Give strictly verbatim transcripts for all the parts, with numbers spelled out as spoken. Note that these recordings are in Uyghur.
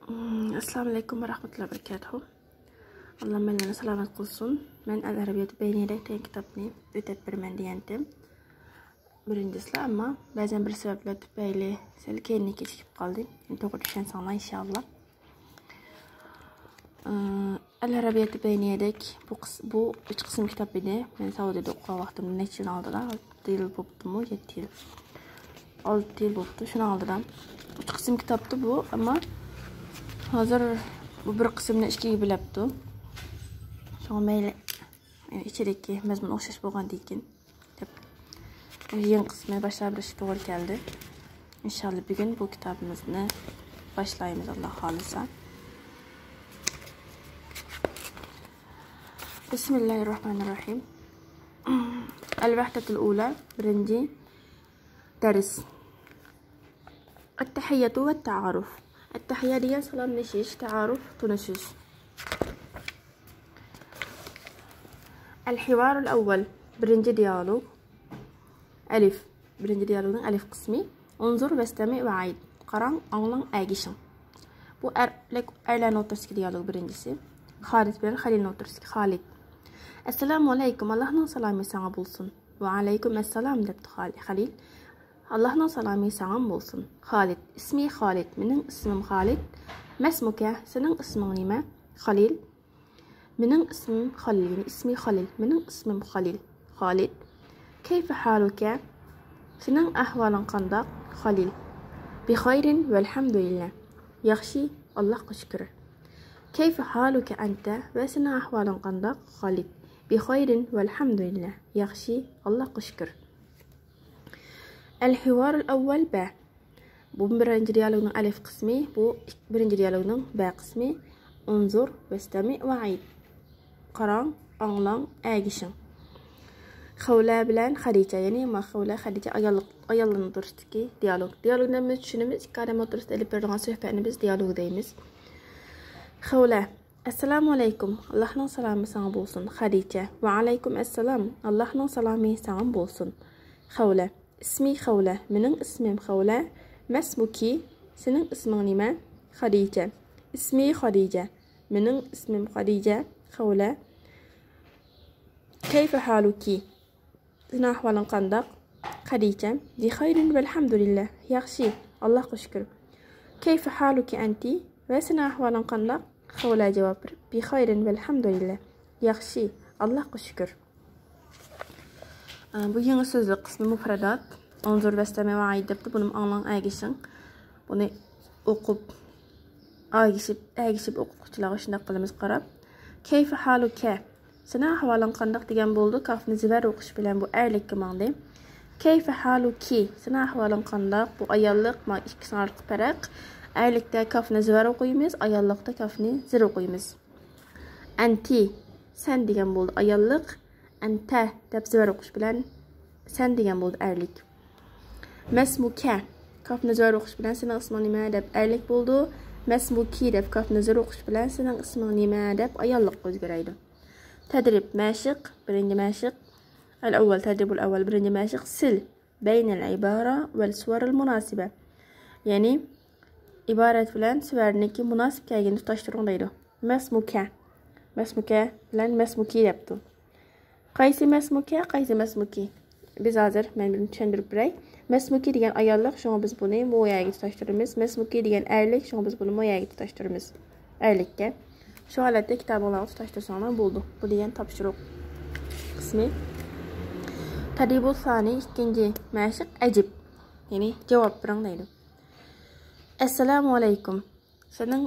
ئەسسالامۇ ئەلەيكۇم ۋە رەھمەتۇللاھى ۋە بەرىكاتۇھۇ. ئاللا ھەممىلەرنى سالامەت قىلسۇن. مەن ئەل ئەرەبىيەتۇ بەينىيەدەك دېگەن كىتابنى ئۆتەپ بېرىمەن دېگەنتىم. بىرىنچىسىلا، ئەمما بەزەن بىر سەۋەبلەر تۈپەيلى سەل كەينىگە كېچىكىپ قالدى. توغرا چۈشەنسەڭلار ئىنشاللا. ئەل ئەرەبىيەتۇ بەينىيەدەك بۇ قىس-، بۇ ئۈچ قىسىم كىتاب ئىدى. مەن سەئۇدىدا ئوقۇغان ۋاقتىمدا نەچچە يىل ئالدىدا، ئالتە يىل بوپتۇمۇ، يەتتە يىل. ئالتە يىل بوپتۇ، شۇنىڭ ئالدىدا. ئۈچ قىسىم كىتابتى بۇ، ئەمما ھازىر بۇ بىر قىسىمنى ئىككىگە بۆلەپتۇ. شۇڭا مەيلى، ئىچىدىكى مەزمۇن ئوخشاش بولغاندىكىن دەپ، يېڭى قىسمى باشلاپ بېرىشكە توغرا كەلدى. ئىنشاللا بۈگۈن بۇ كىتابىمىزنى باشلايمىز، ئاللا خالىسا. بىسمىللاھىررەھمانىررەھىم. ئەل ۋەھدەتۇل ئۇلا، بىرىنچى دەرس. ئەتتەھىيياتۇ ۋە تەئارۇف. ئەتتەھىييە دېگەن سالاملىشىش، تەئارۇف تونۇشۇش. ئەل ھىۋارۇل ئەۋۋەل، بىرىنچى دىيالوگ. ئەلىف، بىرىنچى دىيالوگنىڭ ئەلىف قىسمى. ئۇنزۇر ۋەستەمىئ ۋەئىد. قاراڭ، ئاڭلاڭ، ئەگىشىڭ. بۇ ئەر-، ئەرلەرنىڭ ئوتتۇرىسىدىكى دىيالوگ بىرىنچىسى. خالىد بىلەن خەلىلنىڭ ئوتتۇرىسىدىكى خالىد. ئەسسالامۇ ئەلەيكۇم، ئاللاھنىڭ سالامى ساڭا بولسۇن. ۋەئەلەيكۇم ئەسسالام، دەپتۇ خالىد، خەلىل. ئاللاھنىڭ سالامى ساڭىمۇ بولسۇن. خالىد، ئىسمى خالىد، مېنىڭ ئىسمىم خالىد. مەسمۇكە، سېنىڭ ئىسمىڭ نېمە؟ خەلىل، مېنىڭ ئىسمىم خەلىل، يەنى ئىسمى خەلىل، مېنىڭ ئىسمىم خەلىل. خالىد، كەيفە ھالۇكە، سېنىڭ ئەھۋالىڭ قانداق؟ خەلىل، بىخەيرىن ۋەلھەمدۇلىللا، ياخشى، ئاللاھقا شۈكۈر. كەيفە ھالۇكە ئەنتە، ۋە سېنىڭ ئەھۋالىڭ قانداق؟ خالىد، بىخەيرىن ۋەلھەمدۇلىللا، ياخشى، ئاللاھقا شۈكۈر. ئەل ھىۋارۇل ئەۋۋەل بە. بۇ بىرىنچى دىيالوگنىڭ ئەلىف قىسمى، بۇ ئىك-، بىرىنچى دىيالوگنىڭ بە قىسمى. ئۇنزۇر ۋەستەمىئ ۋەئىد. قاراڭ، ئاڭلاڭ، ئەگىشىڭ. خەۋلە بىلەن خەدىچە، يەنى ما خەۋلە، خەدىچە ئاياللىق، ئاياللارنىڭ ئوتتۇرىسىدىكى دىيالوگ. دىيالوگنى بىز چۈشىنىمىز، ئىككى ئادەم ئوتتۇرىسىدا ئېلىپ بېرىلغان سۆھبەتنى بىز دىيالوگ دەيمىز. خەۋلە، ئەسسالامۇ ئەلەيكۇم، ئاللاھنىڭ سالامى ساڭا بولسۇن. خەدىچە، ۋەئەلەيكۇم ئەسسالام، ئاللاھنىڭ سالامى ساڭىمۇ بولسۇن. خەۋلە، ئىسمى خەۋلە، مېنىڭ ئىسمىم خەۋلە. مەسمۇكى، سېنىڭ ئىسمىڭ نېمە؟ خەدىچە، ئىسمى خەدىچە، مېنىڭ ئىسمىم خەدىچە. خەۋلە، كەيفە ھالۇكى، سېنىڭ ئەھۋالىڭ قانداق؟ خەدىچە، بىخەيرىن ۋەلھەمدۇلىللا، ياخشى، ئاللاھقا شۈكۈر. كەيفە ھالۇكى ئەنتى، ۋە سېنىڭ ئەھۋالىڭ قانداق؟ خەۋلە جاۋاب بېرىپ، بىخەيرىن ۋەلھەمدۇلىللا، ياخشى، ئاللاھقا شۈكۈر. ئە، بۇ يېڭى سۆزلۈك قىسمى مۇفرەدات. ئۇنزۇر ۋەستەمىئ ۋەئىد دەپتۇ، بۇنىمۇ ئاڭلاڭ، ئەگىشىڭ. بۇنى ئوقۇپ، ئەگىشىپ، ئەگىشىپ ئوقۇتقۇچىلارغا شۇنداق قىلىمىز قاراپ. كەيفە ھالۇكە، سېنىڭ ئەھۋالىڭ قانداق دېگەن بولىدۇ. كاپنى زېۋەر ئوقۇش بىلەن بۇ ئەرلىككە ماڭدى. كەيفە ھالۇكى، سېنىڭ ئەھۋالىڭ قانداق؟ بۇ ئاياللىق، ما ئىككىسىنىڭ ئارىلىقى پەرق. ئەرلىكتە كاپنى زېۋەر ئوقۇيمىز، ئاياللىقتا كاپنى زېر ئوقۇيمىز. ئەنتى، سەن دېگەن بولدى ئاياللىق. ئەنتە دەپ زېۋەر ئوقۇش بىلەن سەن دېگەن بولدى ئەرلىك. مەسمۇكە، كاپنى زېۋەر ئوقۇش بىلەن سېنىڭ ئىسمىڭ نېمە دەپ ئەرلىك بولىدۇ. مەسمۇكى دەپ كاپنى زېر ئوقۇش بىلەن سېنىڭ ئىسمىڭ نېمە دەپ ئاياللىققا ئۆزگىرەيدۇ. تەدرىب، مەشىق، بىرىنچى مەشىق. ئەل ئەۋۋەل، تەدرىبۇل ئەۋۋەل، بىرىنچى مەشىق. سىل، بەينەل ئىبارە ۋەل سۇۋەرىل مۇناسىبە. يەنى ئىبارەت بىلەن سۇۋەرنىڭكى مۇناسىپ كەلگىنىنى تۇتاشتۇرۇڭ دەيدۇ. مەسمۇكە. مەسمۇكە بىلەن مەسمۇكى دەپتۇ. قايسى مەسمۇكە، قايسى مەسمۇكى؟ بىز ھازىر، مەن بۇنى چۈشەندۈرۈپ بېرەي. مەسمۇكى دېگەن ئاياللىق، شۇڭا بىز بۇنى مۇ يەرگە تۇتاشتۇرىمىز. مەسمۇكى دېگەن ئەرلىك، شۇڭا بىز بۇنى مۇ يەرگە تۇتاشتۇرىمىز. ئەرلىككە. شۇ ھالەتتە كىتابىڭلارغا تۇتاشتۇرساڭلار بولىدۇ. بۇ دېگەن تاپشۇرۇق قىسمى. تەدرىبۇ سانى، ئىككىنچى مەشىق، ئەجىب. يەنى جاۋاب بېرىڭ دەيدۇ. ئەسسالامۇ ئەلەيكۇم. سېنىڭ،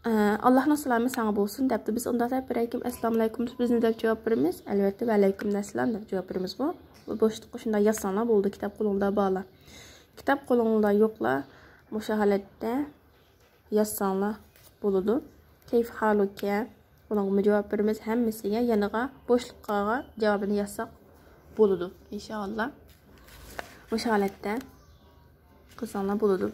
ئە، ئاللاھنىڭ سالامى ساڭا بولسۇن دەپتۇ. بىز ئۇنداق دەپ بېرەيكىم، ئەسسالامۇ ئەلەيكۇم، بىزنى دەپ جاۋاب بېرىمىز. ئەلۋەتتە، ۋەئەلەيكۇم ئەسسالام دەپ جاۋاب بېرىمىزغۇ. بۇ بوشلۇققا شۇنداق يازساڭلار بولىدۇ، كىتاب قولۇڭدا بارلار. كىتاب قولۇڭدا يوقلار، مۇشۇ ھالەتتە يازساڭلار بولىدۇ. كەيف ھالۇكە، بۇنىڭغىمۇ جاۋاب بېرىمىز. ھەممىسىگە يېنىغا بوشلۇققا جاۋابىنى يازساق بولىدۇ، ئىنشائاللا. مۇشۇ ھالەتتە قىلساڭلار بولىدۇ.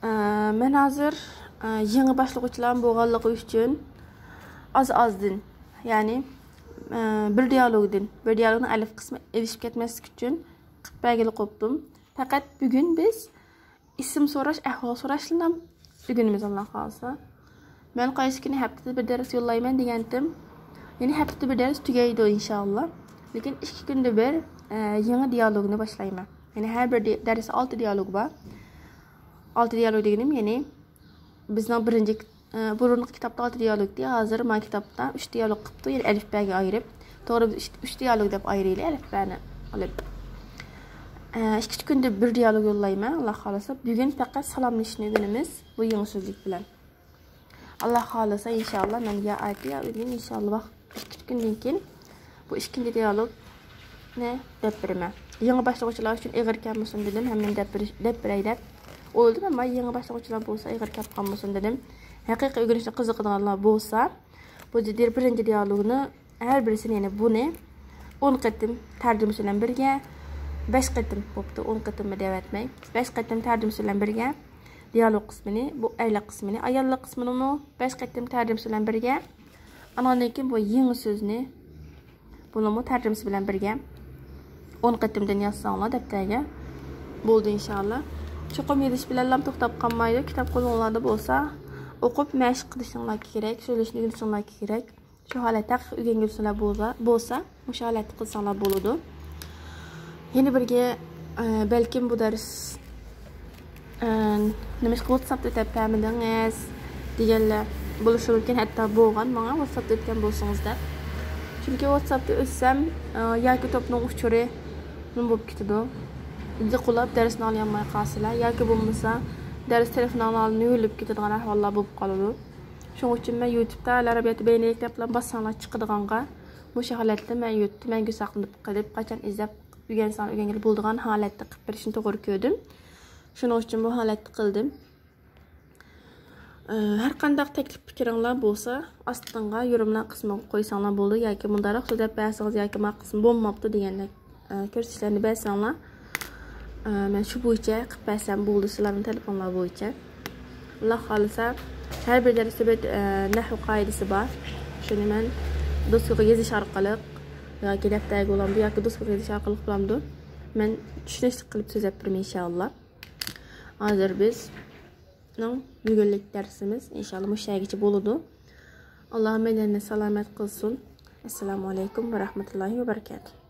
ئە، مەن ھازىر، ئە، يېڭى باشلىغۇچىلار بولغانلىقى ئۈچۈن ئاز-ئازدىن، يەنى، ئە، بىر دىيالوگدىن، بىر دىيالوگنىڭ ئەلىف قىسمى ئېلىشىپ كەتمەسلىك ئۈچۈن قىلىپ بەرگىلى قوپتۇم. پەقەت بۈگۈن بىز ئىسىم سوراش، ئەھۋال سوراشلىرىنى ئۆگىنىمىز، ئاللا خالىسا. مەن قايسى كۈنى ھەپتىدە بىر دەرس يوللايمەن دېگەنتىم. يەنى ھەپتىدە بىر دەرس تۈگەيدۇ، ئىنشائاللا. لېكىن ئىككى كۈندە بىر، ئە، يېڭى دىيالوگنى باشلايمەن. يەنى ھەر بىر دى-، دەرستە ئالتە دىيالوگ بار. ئالتە دىيالوگ دېگىنىم، يەنى بىزنىڭ بىرىنچى، ئە، بۇرۇنقى كىتابتا ئالتە دىيالوگ ئىدى، ھازىر ما كىتابتا ئۈچ دىيالوگ قىپتۇ، يەنى ئەلىفبەگە ئايرىپ. توغرا، بىز ئۈچ، ئۈچ دىيالوگ دەپ ئايرىيلى ئەلىفبەنى ئېلىپ. ئە، ئىككى كۈندە بىر دىيالوگ يوللايمەن، ئاللا خالىسا. بۈگۈن پەقەت سالاملىشىشنى ئۆگىنىمىز بۇ يېڭى سۆزلۈك بىلەن. ئاللا خالىسا، ئىنشائاللا، مەن يا ئەتە يا ئۆگۈن، ئىنشائاللا، ۋاق-، ئىككى كۈندىن كېيىن بۇ ئىككىنچى دىيالوگنى دەپ بېرىمەن. يېڭى باشلىغۇچىلار ئۈچۈن ئېغىر كەلمىسۇن دېدىم، ھەممىنى دەپ بېرىش، دەپ بېرەي دەپ ئويلىدىم، ئەمما يېڭى باشلىغۇچىلار بولسا ئېغىر كەپ قالمىسۇن دېدىم. ھەقىقىي ئۆگىنىشكە قىزىقىدىغانلار بولسا، بۇ جدىر بىرىنچى دىيالوگنى ھەر بىرسىنى، يەنى بۇنى ئون قېتىم تەرجىمىسى بىلەن بىرگە، بەش قېتىم بوپتۇ، ئون قېتىممۇ دەۋەتمەي، بەش قېتىم تەرجىمىسى بىلەن بىرگە، دىيالوگ قىسمىنى، بۇ ئەرلىك قىسمىنى، ئاياللىق قىسمىنىمۇ بەش قېتىم تەرجىمىسى بىلەن بىرگە، ئانىڭدىن كېيىن بۇ يېڭى سۆزنى، بۇنىمۇ تەرجىمىسى بىلەن بىرگە ئون قېتىمدىن يازساڭلار دەپتەرگە، بولدى ئىنشائاللا. چوقۇم يېزىش بىلەنلا توختاپ قالمايدۇ، كىتاب قولۇڭلاردا بولسا ئوقۇپ مەشىق قىلىشىڭلار كېرەك، سۆزلەشنى ئۆگىنىشىڭلار كېرەك. شۇ ھالەتتە ھەقىقىي ئۆگەنگۈسىلەر بولسا، بولسا مۇشۇ ھالەتتە قىلساڭلار بولىدۇ. يەنە بىرگە، ئە، بەلكىم بۇ دەرس، ئە، نېمىشقا ۋاتساپتا ئۆتەپ بەرمىدىڭىز دېگەنلەر بولۇشى مۇمكىن، ھەتتا بولغان ماڭا ۋاتساپتا ئۆتكەن بولسىڭىز دەپ. چۈنكى ۋاتساپتا ئۆتسەم، ئە، ياكى توپنىڭ ئۇچۇرى نېمە بولۇپ كېتىدۇ، جىقىلاپ دەرسنى ئاڭلىيالماي قالىسىلەر، ياكى بولمىسا دەرس تېلېفونىڭلارنى يۆلۈپ كېتىدىغان ئەھۋاللار بولۇپ قالىدۇ. شۇنىڭ ئۈچۈن مەن يۇتۇبتا ئەل ئەرەبىيەتى بەينەلىك دەپلا باسساڭلار چىقىدىغانغا، مۇشۇ ھالەتتە مەن يۇتۇبتا مەڭگۈ ساقلىنىپ قېلىپ، قاچان ئىزدەپ ئۆگەنسەڭلار ئۆگەنگىلى بولىدىغان ھالەتتە قىلىپ بېرىشنى توغرا كۆردۈم. شۇنىڭ ئۈچۈن بۇ ھالەتتە قىلدىم. ئە، ھەر قانداق تەكلىپ پىكرىڭلار بولسا، ئاستىڭغا يورۇملار قىسمىغا قويساڭلار بولىدۇ، ياكى مۇنداقراق سۆزلەپ بەرسىڭىز، ياكى ما قىسمى بولماپتۇ دېگەندەك، ئە، كۆرسىتىشلەرنى بەرسەڭلار، ئە، مەن شۇ بويىچە قىلىپ بەرسەم بولىدۇ، سىلەرنىڭ تەلىپىڭلار بويىچە. ئاللا خالىسا، ھەر بىر دەرستە بىر، ئە، نەھۋ قائىدىسى بار. شۇنى مەن دوسكىغا يېزىش ئارقىلىق ياكى دەپتەرگە بولامدۇ، ياكى دوسكىغا يېزىش ئارقىلىق بولامدۇ، مەن چۈشىنىشلىك قىلىپ سۆزلەپ بېرىمەن، ئىنشائاللا. ھازىر بىزنىڭ بۈگۈنلۈك دەرسىمىز، ئىنشائاللا، مۇشۇ يەرگىچە بولىدۇ. ئاللا ھەممەيلەننى سالامەت قىلسۇن. ئەسسالامۇ ئەلەيكۇم ۋە رەھمەتۇللاھى ۋە بەرىكاتۇھ.